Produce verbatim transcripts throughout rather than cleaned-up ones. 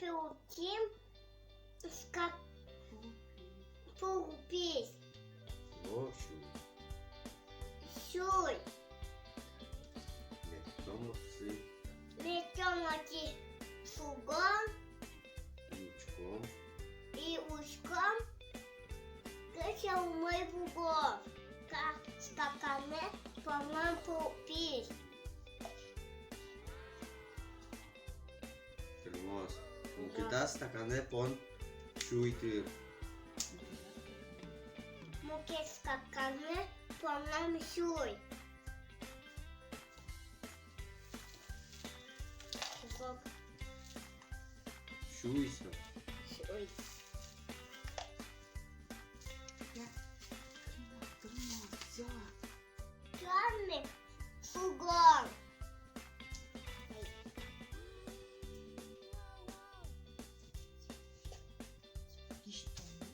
Пуким ска-, пу пись. О, сюй. Сюй. Мед тон отчы. Мед тон отчы пугом. И учком. И учком. Кыӵе умой пугом. Ска-, стаканэ понам пу пись. Тырмоз. Мукетаз стаканэ пон сюй тыр. Мукет стаканэ понам сюй. Сюй со. Сюй. Я. Тырмоз, всё. Чёрный фургон. Кисьтомы.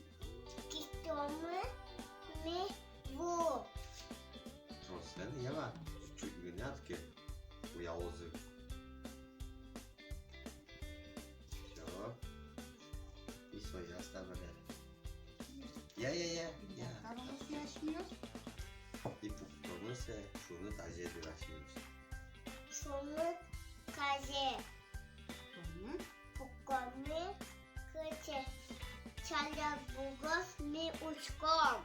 Кисьтомы ми ву. Тросэз ява, чуть-чуть гинэ, а таке уялозы. Всё. И соя ставле. Я, я, я, я. Карамыс яшмёс. И пуктомы сое шуныт азе дыр асьмеос. Шуныт азе. Пуктомы. Пуктомы, кыӵе чаляк пугоз ми учком.